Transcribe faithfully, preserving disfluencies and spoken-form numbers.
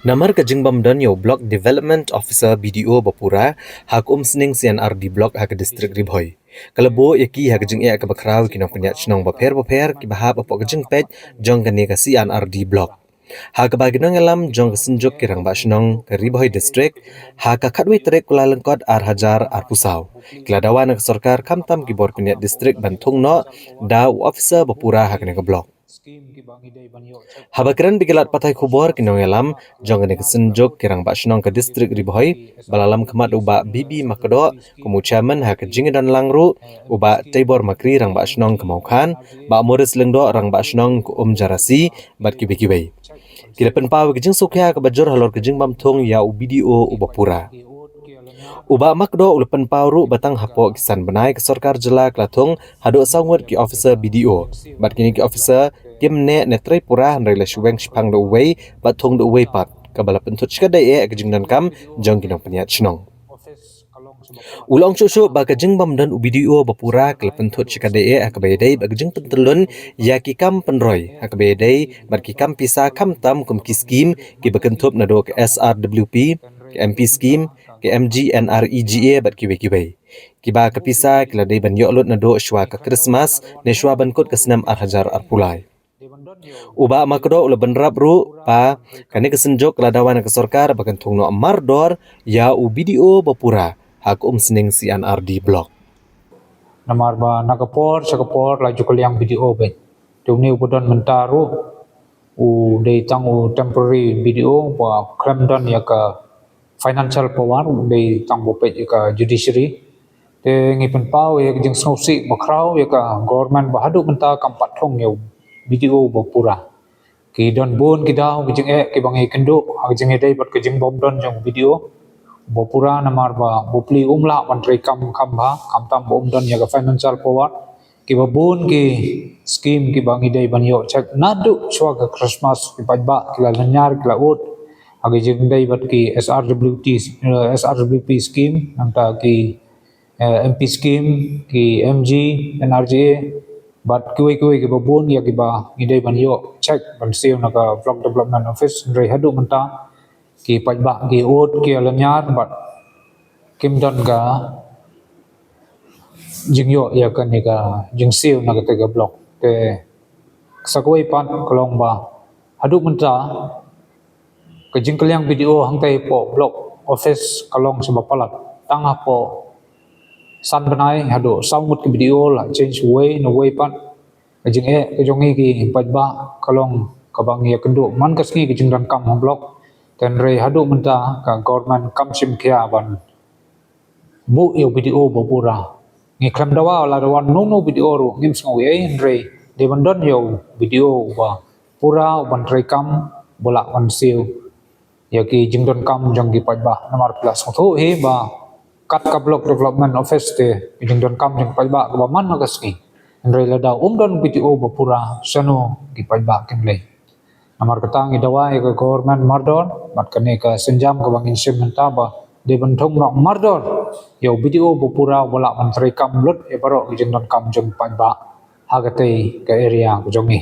Namar ka jingbym don ïa u Block Development Officer, B D O, ba pura ha ka Umsning C and R D Block ha ka District Ri Bhoi, ka la buh ïa ki ha ka jingeh kaba khraw ïa ki nongpynïaid shnong bapher bapher kiba hap hapoh ka jingpeit jong kane ka C and R D Block, ha kaba ki nongïalam jong ka Synjuk ki Rangbah Shnong ka Ri Bhoi District, ha ka khatwei tarik Kyllalyngkot ar hajar arphew saw, ki la dawa na ka sorkar khamtam ki bor pynïaid district ban thung noh da u officer ba pura ha kane ka block. Haba kren bad ki lad pathai khubor, ki nongïalam jong kane ka Synjuk ki Rangbah Shnong ka District Ri Bhoi, ba la lam khmat u Bah B B Makdoh kum u Chairman, ha ka jingdon lang ruh u Bah Teibor Makri, Rangbah Shnong ka Mawkhan, Bah Morris Lyngdoh, Rangbah Shnong ka Umjarasi, bad kiwei kiwei. Ki la pynpaw ïa ka jingsngewkhia kaba jur halor ka jingbym thung ïa u B D O uba pura. U Bah Makdoh u la pynpaw ruh ba tang hapoh ki san bnai ka sorkar jylla ka la thung haduh saw ngut ki officer B D O, bad kine ki officer kim neh ne trei pura, hynrei la shu weng shiphang da uwei bad thung da uwei pat, kaba la pynthut shikatdei eh ka jingdonkam jong ki nongpynïaid shnong. U la ong shuh shuh ba ka jingbym don u B D O ba pura ka la pynthut shikatdei eh ha kaba ïadei bad ka jingpyntyllun ïa ki kam pynroi ha kaba ïadei bad ki kam pisa, khamtam kum ki skim kiba kynthup naduh ka S R W P, ka M P skim, ka M G N R E G A bad kiwei kiwei, kiba ka pisa ki la dei ban ïoh lut naduh shwa ka Krismas ne shwa ban kut ka snem ar hajar arphew lai. U Bah Makdoh u la bynrap ruh ba kane ka Synjuk ka la dawa na ka sorkar ba kan thung noh mardor ïa u B D O ba pura ha ka Umsning C and R D Block. Namar ba na ka por sha ka por la ju kylliang B D O beit. Te une uba don mynta ruh u dei tang u temporary B D O ba khlem don ïa ka financial power, u dei tang ba peit ïa ka judiciary. Te ngi pynpaw ïa ka jingsngewsih ba khraw ïa ka government ba haduh mynta kam pat thung ïa u B D O ba pura. Ki don bun ki daw ki jingeh kiba ngi kynduh ha ka jingïadei bad ka jingbym don jong u B D O ba pura, namar ba u pli um lah ban trei kam kham bha, khamtam ba um don ïa ka financial power. Kiba bun ki skim kiba ngi dei ban ïoh check naduh shwa ka Krismas, ki paidbah ki la lynñiar, ki la ud ha ka jingdei bad ki S R W T, eh, S R W P skim, nangta ki, eh, M P skim, ki M G N R E G A, bad kiwei kiwei kiba bun ïa kiba ngi dei ban ïoh check ban siew na ka Block Development Office, hynrei haduh mynta ki paidbah ki ud, ki lynñiar bad kim don ka jingïoh ïa kane ka jingsiew na kata ka block. Te sa kawei pat ka long ba haduh mynta ka jingkylliang B D O hangtai hapoh block office ka long shibun palat. Tang hapoh san bnai haduh saw ngut ki B D O la change wei na wei pat. Ka jingeh ka jong ngi ki paidbah ka long kaba ngi ïakynduh man ka sngi ka jingdonkam ha block. Te hynrei haduh mynta ka government kam shim khia ban buh ïa u B D O ba pura. Ngi khlem dawa, la dawa uno uno u B D O ruh ngim sngew ei, hynrei dei ban don ïa u B D O uba pura, uban treikam, uba lah ban siew ïa ki jingdonkam jong ki paidbah. Namar phi la sngewthuh hi ba kat ka Block Development Office te ki jingdonkam jong ki paidbah kaba man ha ka sngi. Hynrei lada um don u B D O ba pura, shano ki paidbah kin leit? Namar kata ngi dawa ïa ka government mardor, bad kane ka sienjam kaba ngin shim mynta ba dei ban thung noh mardor ïa u B D O ba pura, uba lah ban treikam lut ïa baroh ki jingdonkam jong ki paidbah ha katei ka area ka jong ngi.